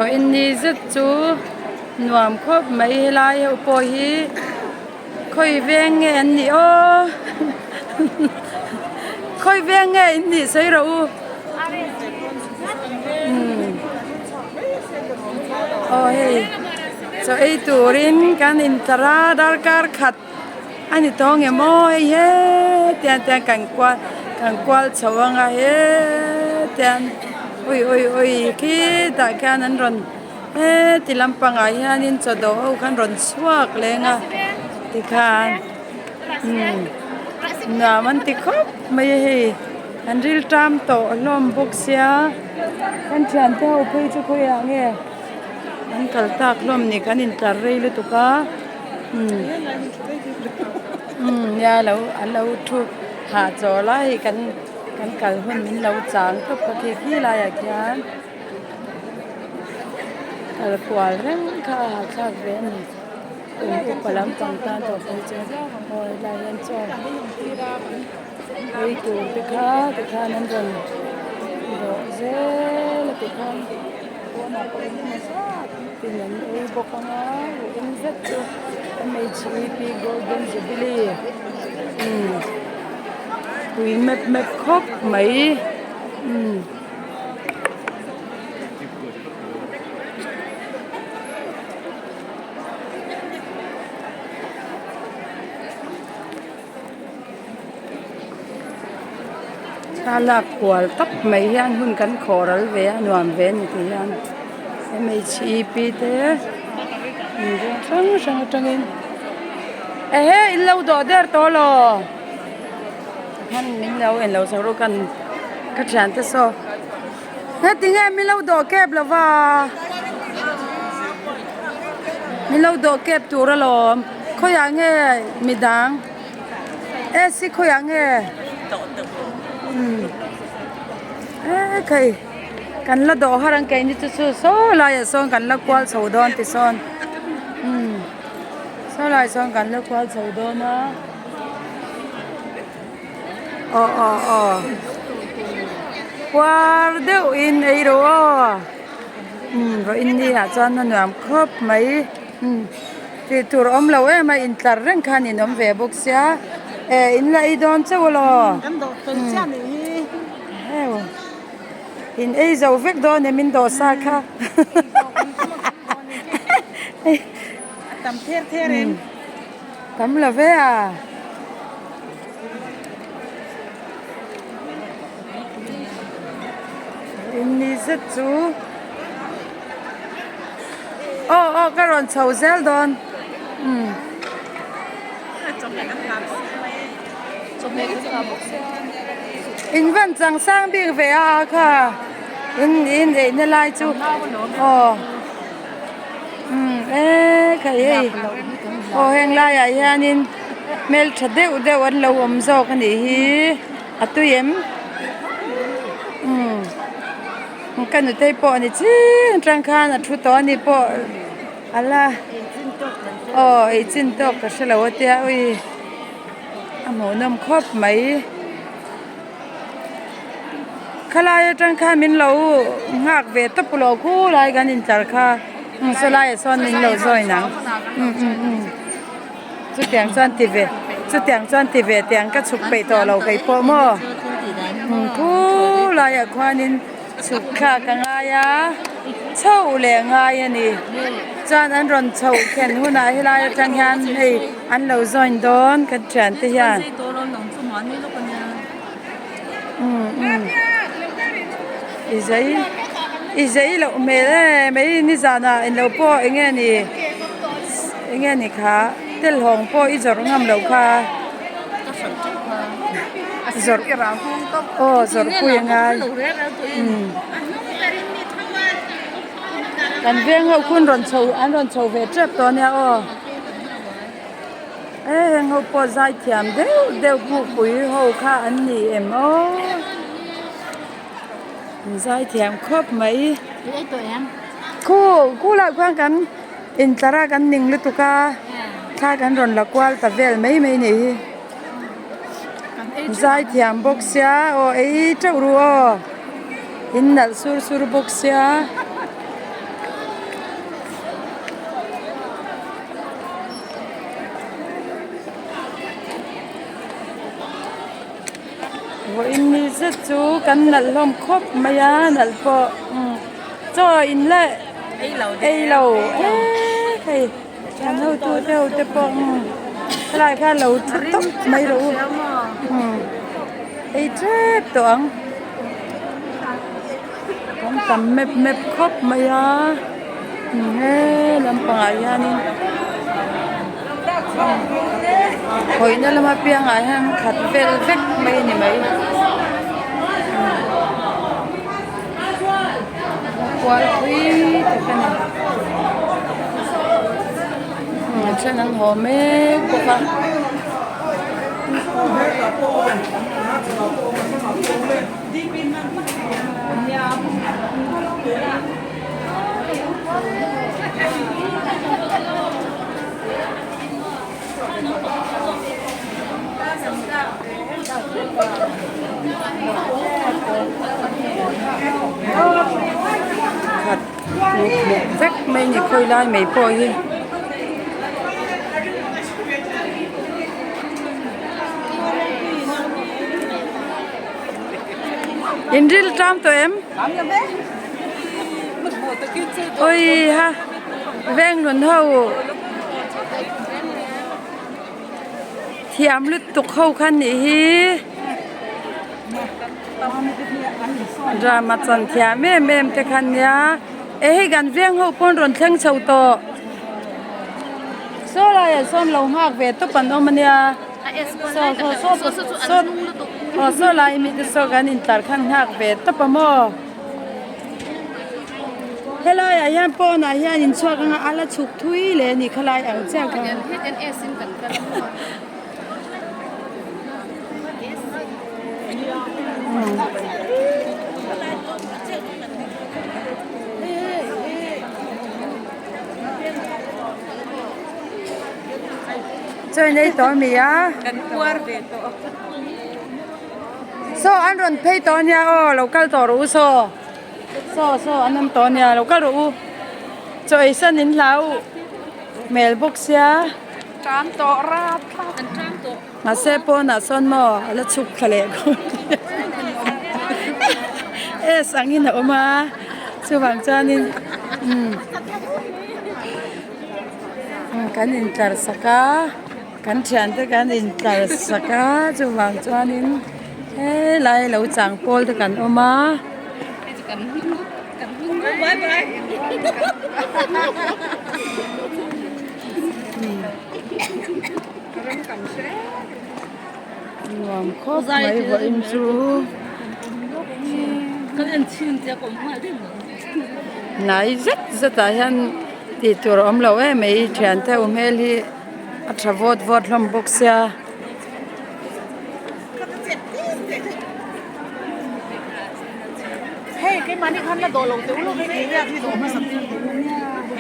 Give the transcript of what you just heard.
Vawiin ni zet chu nuam khawp mai helai ho pawh hi khawi veng nge an nih aw khawi veng nge in nih sawi rawh u umm aw hei chaw ei turin kan intlar a darkar khat a ni tawh ang em aw hei hetiang te hian kan kual kan kual chho ang a hetiang ui ui ui khitah khian an rawn heti lampangah hianin chaw dawh ho kha an rawn chhuak leng a tikhan umm nuam an ti khawp mai a hei an riltam tawh hlawm bawk sia kan thiante ho phei chu khawiah nge an kal tak hlawm ni kan intlar rei lutuk a. Umm nia lo an lo thu hah chaw lai hi kan kan kal hun min lo chang tawp a khi khi laiah khian kal kual reng kha a hahthlak ve a ni kum upa lampang tan tawh phei chuan aw helai hian chaw ei tur te kha tikhan an rawn dawh zel a tikhan pawnah pawh engemaw zat tin an ei bawk ang a eng zet chu M H E P golden jubilee umm pui mep mep khawp mai umm. Thlalak kual tawp mai hian hun kan khawh ral ve a nuam ve a ni tih hian m h e p te inreng hrang hrang atangin ehe in lo dawh der tawh alaw khan min lo en lo chho rawh kan ka thiante saw heti nge min lo dawh kep lova min lo dawh kep tur alawm khawiah nge midang. E si khawiah nge umm e khai kan la dawh har ang keini chu chu saw laiah sawn kan la kual chho dawn ti sawn umm saw laiah sawn kan la kual chho dawn a aw aw aw puar deuhin ei rawh aw umm vawiin ni ah chuan a nuam khawp mai umm. Tih tur awm lo em a intlar reng khan in awm ve bawk sia e in la ei dawn chauh alaw heu in ei zo vek dawn em in dawh sa kha tam lo ve a. In ni zet chu. Aw aw ka rawn chho zel dawn umm. In van chang sang bik ve a kha in in ei na lai chu aw umm e khai hei aw heng laiah hianin hmeltha deuh deuh an lo awm zawk a nih hi a tui em umm. Ka nutei pawh a ni chiang tang khan a thu tawh a ni pawh a la aw ei chin tawk ka hrelo a tia ui a hmuhnawm khawp mai khalai atang khan min lo nghak ve tawp lo khulai kan intlar kha sawlaiah sawn min lo join ang um um um chutiang chuan ti ve chutiang chuan ti ve teh ang ka chhuk peih tawh lo kei pawh maw khulaiah khuanin chhuk thlak a ngai a chho leh a ngai a ni chuan an rawn chhoh thlen hunah helai atang hian hei an lo join dawn kan thian te hian um um i zei i zei loh hmel em mai nizanah englo pawh eng nge ni. Eng nge ni kha telhawng pawh i zawrh ngam loh kha zawrh aw zawrh pui a ngai umm kan veng ho khun rawn chho an rawn chho ve tep tawh ania aw e heng ho pawh zai thiam deuh deuh bukpui ho kha an ni em aw an zai thiam khawp mai khu khulai khuan kan. Intlar a kan ning lutuk a thla kan rawn la kual ta vel mai mai a nih hi zaithiam bawk sia aw ei teuh ru aw in nalh sur sur bawk sia. Vawiin ni zet chu kan nalh hlawm khawp mai a nalh pawh chaw in la ei lo eee hei kan hotu te ho te pawh helai khan lo thu tawp mai rawh u ei tep tawh ang kan tam mep mep khawp mai a he lampangah hianin khawihna lama piangah hian khat vel vek mai a ni mai kual thui tak a ni a then an haw mek bawk a. Khat muk muk vek mai a ni khawi lai mai pawh hi. In ril ṭam tawh em? Oi ha veng nun ho thiam lutuk ho kha nih hi drama chan thiam em em te kha nia e hei kan veng ho pawn rawn thleng chho tawh saw laiah sawn lo nghak ve tawp an awm ania saw saw saw saw aw saw lai mi te saw kan intlar khan nghak ve tawp a maw. Helai ah hian pawn ah hian in chhuak anga a la chhuk thui leh a ni khalai ang chiah kha. Chaw in ei tawh ami a. Saw an rawn phei tawh ania aw lo kal tawh rawh u saw saw saw an awm tawh ania lo kal rawh u chaw ei san in hlau hmel bawk sia Ṭam tawh rap thlak an ṭam tawh mahse pawnah sawn maw a la chhuk thla leh khawp S angin a awm a chuvang chuanin umm kan intlar sak a. Kan thiante kan intlar sak a chuvang chuanin helai lo chang pawl te kan awm a. Nuam khawp mai vawiin chu. Hnai zet zetah hian tih tur a awm lo em mai thiante ho hmel hi. A tha vawt vawt hlawm bawk sia.